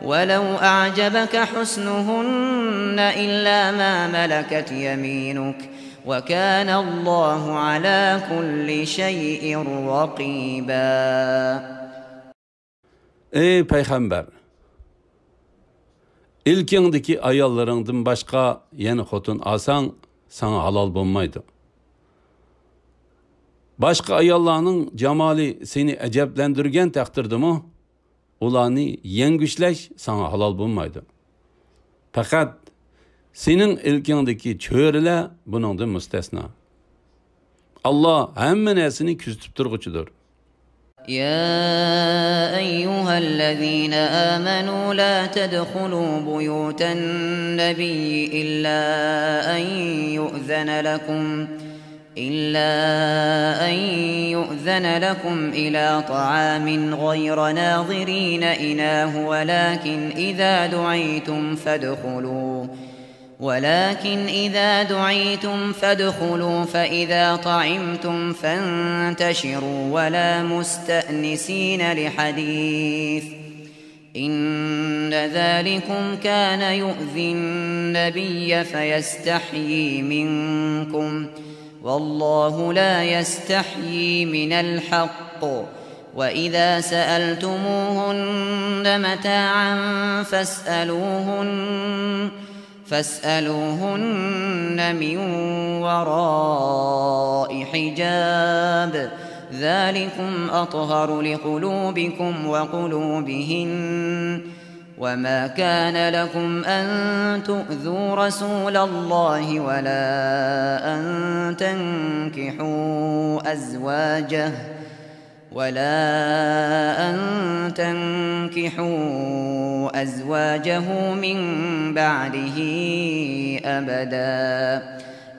ولو أعجبك حسنهن إلا ما ملكت يمينك، وكان الله على كل شيء رقيبا. ئەي پەيغەمبەر! ئىلكىڭدىكى ئاياللىرىڭدىن باشقا يەنە خوتۇن ئالساڭ، ساڭا ھالال بولمايدۇ. باشقا ئاياللارنىڭ جامالى سېنى ئەجەبلەندۈرگەن تەقدىردىمۇ، ئۇلارنى يەڭگۈشلەش ساڭا ھالال بولمايدۇ. پەقەت سېنىڭ ئىلكىڭدىكى چۆرىلەر بۇنىڭدىن مۇستەسنا. ئاللا ھەممە نەرسىنى كۆزىتىپ تۇرغۇچىدۇر. يا أيها الذين آمنوا لا تدخلوا بيوت النبي إلا أن يؤذن لكم إلا أن يؤذن لكم إلى طعام غير ناظرين إناه ولكن إذا دعيتم فادخلوا ولكن إذا دعيتم فادخلوا فإذا طعمتم فانتشروا ولا مستأنسين لحديث إن ذلكم كان يؤذي النبي فيستحيي منكم والله لا يستحيي من الحق وإذا سألتموهن متاعا فاسألوهن فاسألوهن من وراء حجاب ذلكم أطهر لقلوبكم وقلوبهن وما كان لكم أن تؤذوا رسول الله ولا أن تنكحوا أزواجه ولا أن تنكحوا أزواجه من بعده أبدا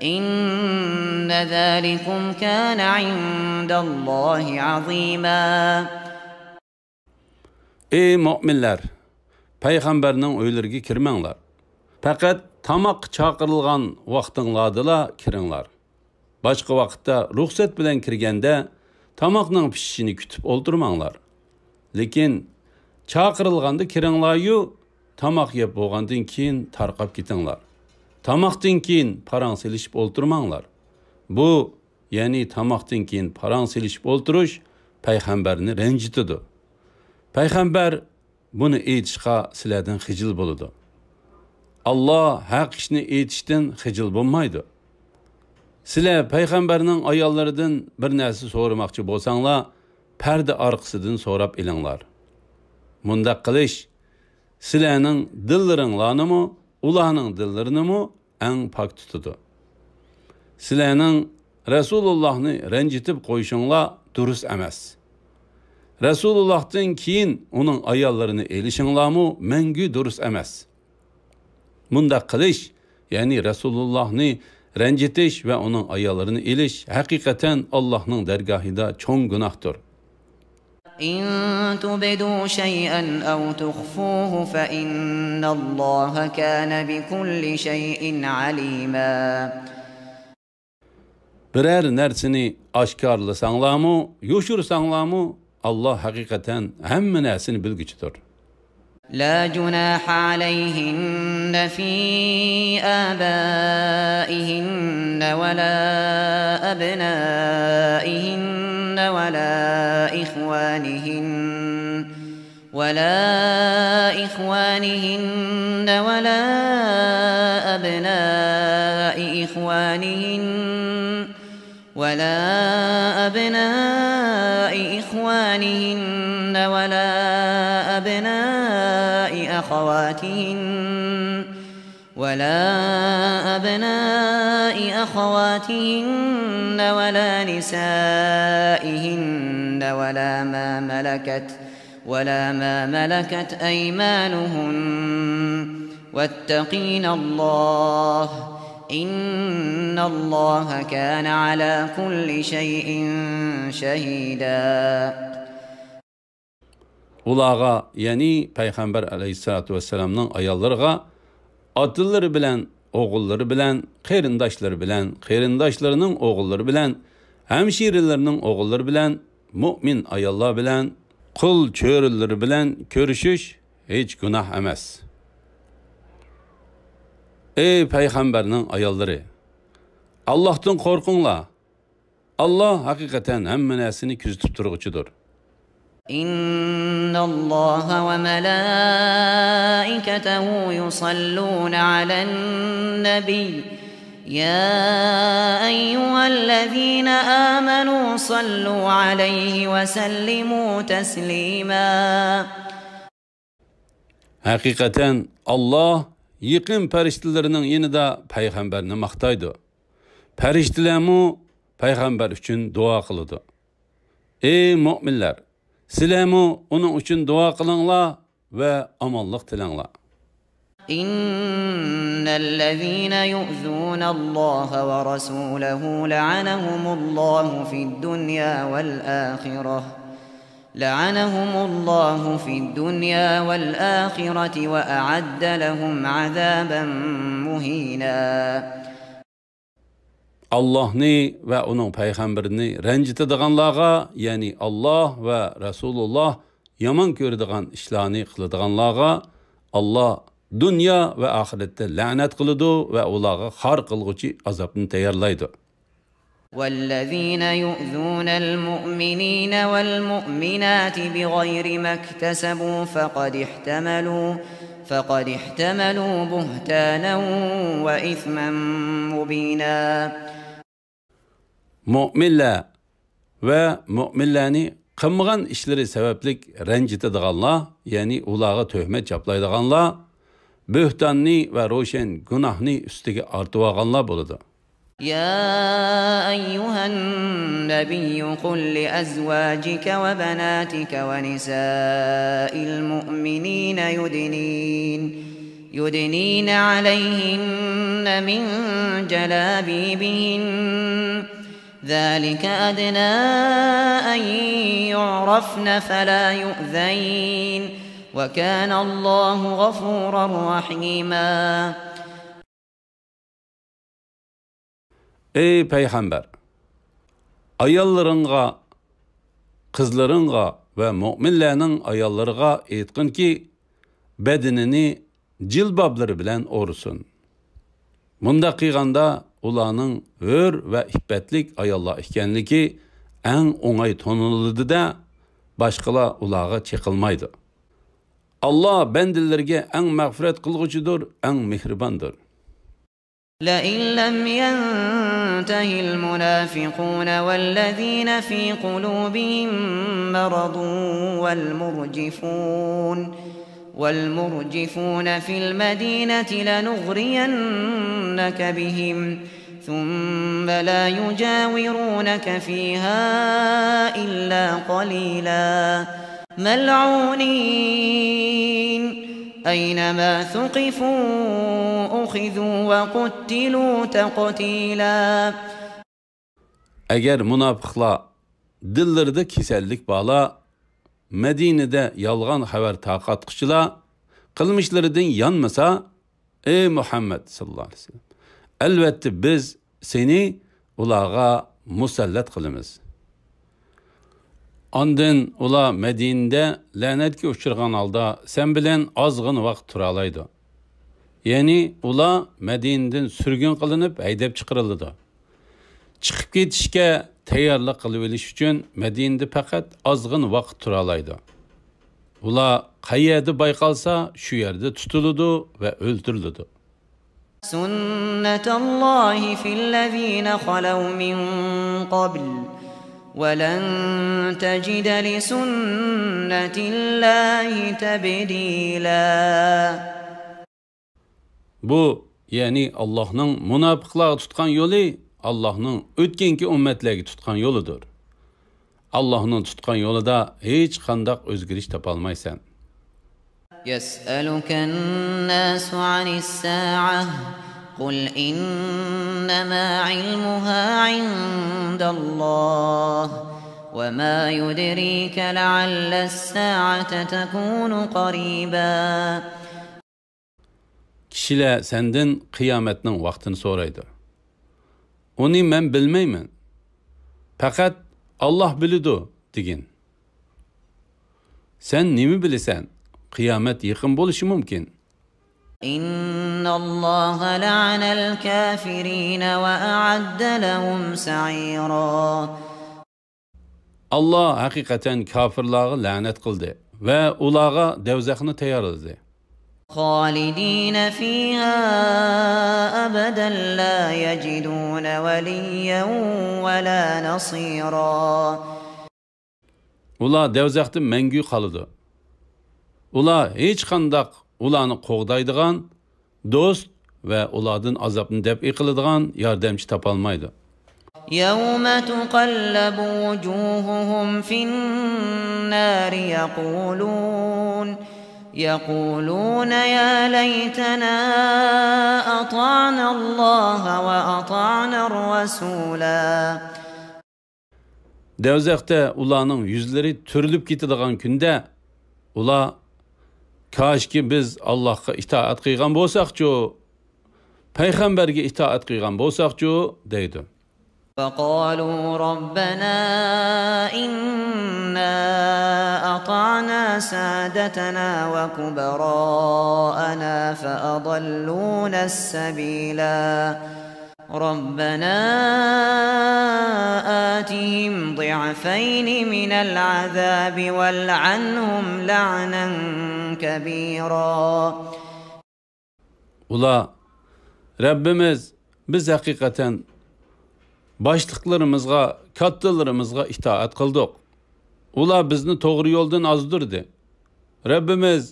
إن ذلكم كان عند الله عظيما. ئەي مۆمىنلەر! پەيغەمبەرنىڭ ئۆيلىرىگە كىرمەڭلار. پەقەت تاماققا چاقىرىلغان ۋاقتىڭلاردىلا كىرىڭلار. باشقا ۋاقىتتا رۇخسەت بىلەن كىرگەندە تاماقنىڭ پىشىشىنى كۈتۈپ ئولتۇرماڭلار. لېكىن چاقىرىلغاندا كىرىڭلاريۇ، تاماق يەپ بولغاندىن كېيىن تارقاپ كېتىڭلار. تاماقتىن كېيىن پاراڭ سېلىشىپ ئولتۇرماڭلار. بۇ، يەنى تاماقتىن كېيىن پاراڭ سېلىشىپ ئولتۇرۇش پەيغەمبەرنى رەنجىتىدۇ. پەيغەمبەر بۇنى ئېيتىشقا سىلەردىن خىجىل بولىدۇ. ئاللا ھەق ئىشنى ئېيتىشتىن خىجىل بولمايدۇ. سىلەر پەيغەمبەرنىڭ ئاياللىرىدىن بىر نەرسە سورىماقچى بولساڭلار، پەردە ئارقىسىدىن سوراپ ئېلىڭلار. مۇنداق قىلىش سىلەرنىڭ دىللىرىڭلارنىمۇ، ئۇلارنىڭ دىللىرىنىمۇ ئەڭ پاك تۇتىدۇ. سىلەرنىڭ رەسۇلۇللاھنى رەنجىتىپ قويۇشۇڭلار دۇرۇس ئەمەس. رەسۇلۇللاھتىن كېيىن ئۇنىڭ ئاياللىرىنى ئېلىشىڭلارمۇ مەڭگۈ دۇرۇس ئەمەس. مۇنداق قىلىش، يەنى رەسۇلۇللاھنى رەنجىتىش ۋە ئۇنىڭ ئاياللىرىنى ئېلىش ھەقىقەتەن ئاللاھنىڭ دەرگاھىدا چوڭ گۇناھتۇر. إن تبدوا شيئا أو تخفوه فإن الله كان بكل شيء عليما. بىرەر نەرسىنى ئاشكارىلىساڭلارمۇ، يوشۇرساڭلارمۇ، ئاللا ھەقىقەتەن ھەممە نەرسىنى بىلگۈچىدۇر. لا جناح عليهن في آبائهن ولا أبنائهن ولا إخوانهن ولا إخوانهن ولا أبناء إخوانهن ولا أبناء إخوانهن ولا أبناء أخواتهن ولا أبناء أخواتهن ولا نسائهن ولا ما ملكت ولا ما ملكت أيمانهن واتقين الله إن الله كان على كل شيء شهيدا. ئۇلارغا، يەنى پەيغەمبەر ئەلەيھىسسالاتۇ ۋەسسالامنىڭ ئاياللىرىغا ئاتىلىرى بىلەن، ئوغۇللىرى بىلەن، قېرىنداشلىرى بىلەن، قېرىنداشلىرىنىڭ ئوغۇللىرى بىلەن، ھەمشىرىلىرىنىڭ ئوغۇللىرى بىلەن، مۆمىن ئاياللار بىلەن، قۇل چۆرىلىرى بىلەن كۆرۈشۈش ھېچ گۇناھ ئەمەس. ئەي پەيغەمبەرنىڭ ئاياللىرى! ئاللاھتىن قورقۇڭلار! ئاللا ھەقىقەتەن ھەممە نەرسىنى كۆزىتىپ تۇرغۇچىدۇر. إن الله وملائكته يصلون على النبي يا أيها الذين آمنوا صلوا عليه وسلموا تسليما. ھەقىقەتەن ئاللا يېقىن پەرىشتىلىرىنىڭ يېنىدا پەيغەمبەرنى ماختايدۇ. پەرىشتىلەرمۇ پەيغەمبەر ئۈچۈن دۇئا قىلىدۇ. ئەي مۆمىنلەر! سىلەرمۇ ئۇنىڭ ئۈچۈن دۇئا قىلىڭلار ۋە ئامانلىق تىلەڭلار. إن الذين يؤذون الله ورسوله لعنهم الله في الدنيا والآخرة لعنهم الله في الدنيا والآخرة وأعد لهم عذابا مهينا. ئاللاھنى ۋە ئۇنىڭ پەيغەمبىرىنى رەنجىتىدىغانلارغا، يەنى ئاللاھ ۋە رەسۇلۇللاھ يامان كۆرىدىغان ئىشلارنى قىلىدىغانلارغا ئاللاھ دۇنيا ۋە ئاخىرەتتە لەنەت قىلىدۇ ۋە ئۇلارغا خار قىلغۇچى ئازابنى تەييارلايدۇ. والذين يؤذون المؤمنين والمؤمنات بغير ما اكتسبوا فقد احتملوا فقد احتملوا بهتانا وإثما مبينا. مۆمىنلەر ۋە مۆمىنلەرنى قىلمىغان ئىشلىرى سەۋەبلىك رەنجىتىدىغانلار، يەنى ئۇلارغا تۆھمەت چاپلايدىغانلار، بۆھتاننى ۋە روشەن گۇناھنى ئۈستىگە ئارتىۋالغانلار بولىدۇ. يا أيها النبي قل لأزواجك وبناتك ونساء المؤمنين يدنين يدنين عليهن من جلابيبهن ذلك أدنى أن يعرفن فلا يؤذين وكان الله غفورا رحيما. ئەي پەيغەمبەر! ئاياللىرىڭغا، قىزلىرىڭغا ۋە مۆمىنلەرنىڭ ئاياللىرىغا ئېيتقىنكى، بەدىنىنى جىلبابلىرى بىلەن ئورىسۇن. مۇنداق قىلغاندا ئۇلارنىڭ ھۆر ۋە ئىپپەتلىك ئاياللار ئىكەنلىكى ئەڭ ئوڭاي تونۇلىدۇ-دە، باشقىلار ئۇلارغا چېقىلمايدۇ. ئاللا بەندىلىرىگە ئەڭ مەغپىرەت قىلغۇچىدۇر، ئەڭ مېھرىباندۇر. لئن لم ينته المنافقون والذين في قلوبهم مرض والمرجفون والمرجفون في المدينة لنغرينك بهم ثم لا يجاورونك فيها إلا قليلا ملعونين أينما ثقفوا أخذوا وقتلوا تقتيلا. ئەگەر مۇناپىقلار، دىللىرىدا كېسەللىك بارلار، مەدىنىدە يالغان خەۋەر تارقاتقۇچىلار قىلمىشلىرىدىن يانمىسا، ئەي مۇھەممەد ساللاللاھۇ ئەلەيھى ۋەسەللەم، ئەلۋەتتە بىز سېنى ئۇلارغا مۇسەللەت قىلىمىز. ئاندىن ئۇلار مەدىنىدە لەنەتكە ئۇچرىغان ھالدا سەن بىلەن ئازغىنە ۋاقىت تۇرالايدۇ. يەنى ئۇلار مەدىنىدىن سۈرگۈن قىلىنىپ ھەيدەپ چىقىرىلىدۇ. چىقىپ كېتىشكە تەييارلىق قىلىۋېلىش ئۈچۈن مەدىنىدە پەقەت ئازغىنە ۋاقىت تۇرالايدۇ. ئۇلار قەيەردە بايقالسا، شۇ يەردە تۇتۇلىدۇ ۋە ئۆلتۈرۈلىدۇ. سنة الله في الذين خلوا من قبل ولن تجد لسنة الله تبديلا. بۇ، يەنى ئاللاھنىڭ مۇناپىقلارغا تۇتقان يولى ئاللاھنىڭ ئۆتكەنكى ئۈممەتلەرگە تۇتقان يولىدۇر. ئاللاھنىڭ تۇتقان يولىدا ھېچقانداق ئۆزگىرىش تاپالمايسەن. يسألك الناس عن الساعة قل إنما علمها عند الله وما يدريك لعل الساعة تكون قريبا. كىشىلەر سەندىن قىيامەتنىڭ ۋاقتىنى سورايدۇ. ئۇنى مەن بىلمەيمەن. پەقەت ئاللاھ بىلىدۇ، دېگىن. سەن نېمە بىلىسەن؟ قىيامەت يېقىن بولۇشى مۇمكىن. إن الله لعن الكافرين وأعد لهم سعيرا. ئاللاھ ھەقىقەتەن كاپىرلارغا لەنەت قىلدى ۋە ئۇلارغا دەۋزەخنى تەييارلىدى. خالدين فيها أبدا لا يجدون وليا ولا نصيرا. ئۇلار دەۋزەختە مەڭگۈ قالىدۇ. ئۇلار ھېچقانداق ئۇلارنى قوغدايدىغان دوست ۋە ئۇلاردىن ئازابنى دەپئى قىلىدىغان ياردەمچى تاپالمايدۇ. يوم تقلب وجوههم في النار يقولون يقولون يا ليتنا أطعنا الله وأطعنا الرسولا. دەۋزەختە ئۇلارنىڭ يۈزلىرى تۈرۈلۈپ كېتىدىغان كۈندە، ئۇلار، كاشكى بىز ئاللاھقا ئىتائەت قىلغان بولساقچۇ، پەيغەمبەرگە ئىتائەت قىلغان بولساقچۇ، دەيدۇ. وقالوا ربنا إنا أطعنا سادتنا وكبراءنا فأضلونا السبيلا. ربنا آتهم ضعفين من العذاب والعنهم لعنا كبيرا. ئۇلار، رەببىمىز، بىز ھەقىقەتەن باشلىقلىرىمىزغا، كاتتىلىرىمىزغا ئىتائەت قىلدۇق. ئۇلار بىزنى توغرا يولدىن ئازدۇردى. رەببىمىز،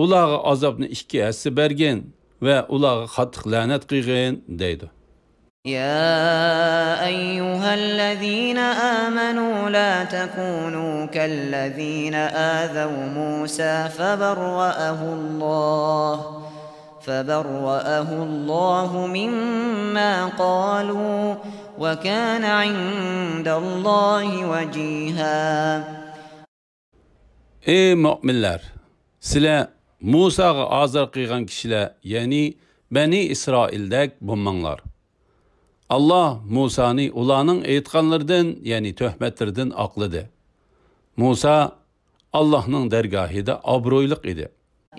ئۇلارغا ئازابنى ئىككى ھەسسە بەرگىن ۋە ئۇلارغا قاتتىق لەنەت قىلغىن، دەيدۇ. يا أيها الذين آمنوا لا تكونوا كالذين آذوا موسى فبرأه الله فبرأه الله مما قالوا وكان عند الله وجيها. ئەي مۆمىنلەر! سىلەر مۇساغا ئازار قىلغان كىشىلەر، يەنى بەنى ئىسرائىلدەك بولماڭلار. ئاللاھ مۇسانى ئۇلارنىڭ ئېيتقانلىرىدىن، يەنى تۆھمەتلىرىدىن ئاقلىدى. مۇسا ئاللاھنىڭ دەرگاھىدا ئابرۇيلۇق ئىدى.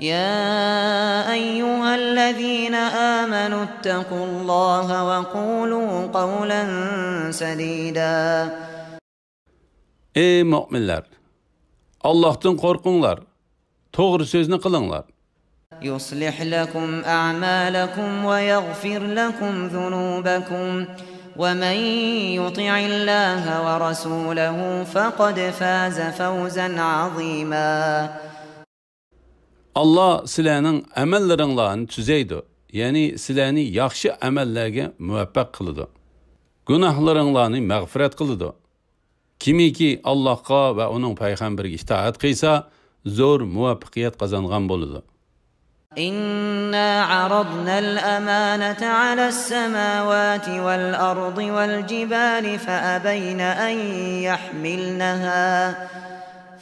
يا أيها الذين آمنوا اتقوا الله وقولوا قولا سديدا. ئەي مۆمىنلەر، ئاللاھتىن قورقۇڭلار، توغرا سۆزنى قىلىڭلار. يصلح لكم أعمالكم ويغفر لكم ذنوبكم ومن يطع الله ورسوله فقد فاز فوزا عظيما. ئاللا سىلەرنىڭ ئەمەللىرىڭلارنى تۈزەيدۇ، يەنى سىلەرنى ياخشى ئەمەللەرگە مۇۋەپپەق قىلىدۇ. گۇناھلىرىڭلارنى مەغپىرەت قىلىدۇ. كىمكى ئاللاھقا ۋە ئۇنىڭ پەيغەمبىرىگە ئىتائەت قىلسا، زور مۇۋەپپەقىيەت قازانغان بولىدۇ. إنا عرضنا الأمانة على السماوات والأرض والجبال فأبين أن يحملنها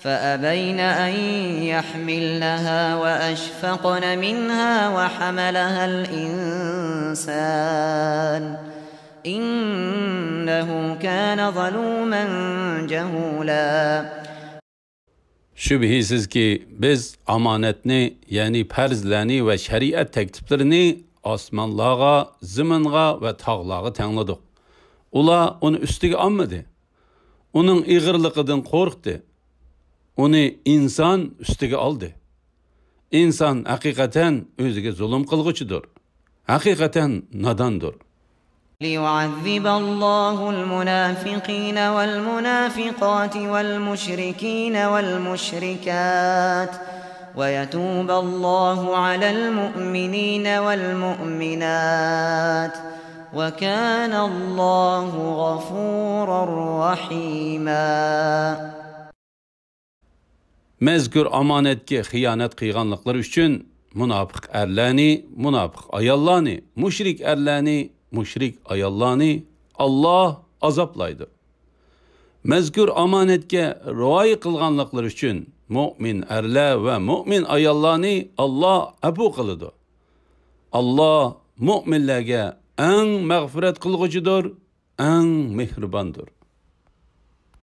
فأبين أن يحملنها وأشفقن منها وحملها الإنسان إنه كان ظلوما جهولا. شۈبھىسىزكى، بىز ئامانەتنى، يەنى پەرزلەرنى ۋە شەرىئەت تەكلىپلىرىنى ئاسمانلارغا، زېمىنغا ۋە تاغلارغا تەڭلىدۇق. ئۇلار ئۇنى ئۈستىگە ئالمىدى. ئۇنىڭ ئېغىرلىقىدىن قورقتى. ئۇنى ئىنسان ئۈستىگە ئالدى. ئىنسان ھەقىقەتەن ئۆزىگە زۇلۇم قىلغۇچىدۇر. ھەقىقەتەن ناداندۇر. ليعذب الله المنافقين والمنافقات والمشركين والمشركات ويتوب الله على المؤمنين والمؤمنات وكان الله غفورا رحيما. مەزكۇر ئامانەتكە خىيانەت قىلغانلىقلىرى ئۈچۈن مۇناپىق ئەرلەرنى، مۇناپىق ئاياللارنى، مۇشرىك ئەرلەرنى، مۇشرىك ئاياللارنى ئاللا ئازابلايدۇ. مەزكۇر ئامانەتكە رىئايە قىلغانلىقلىرى ئۈچۈن مۆمىن ئەرلەر ۋە مۆمىن ئاياللارنى ئاللا ئەپۇ قىلىدۇ. ئاللا مۆمىنلەرگە ئەڭ مەغپىرەت قىلغۇچىدۇر، ئەڭ مېھرىباندۇر.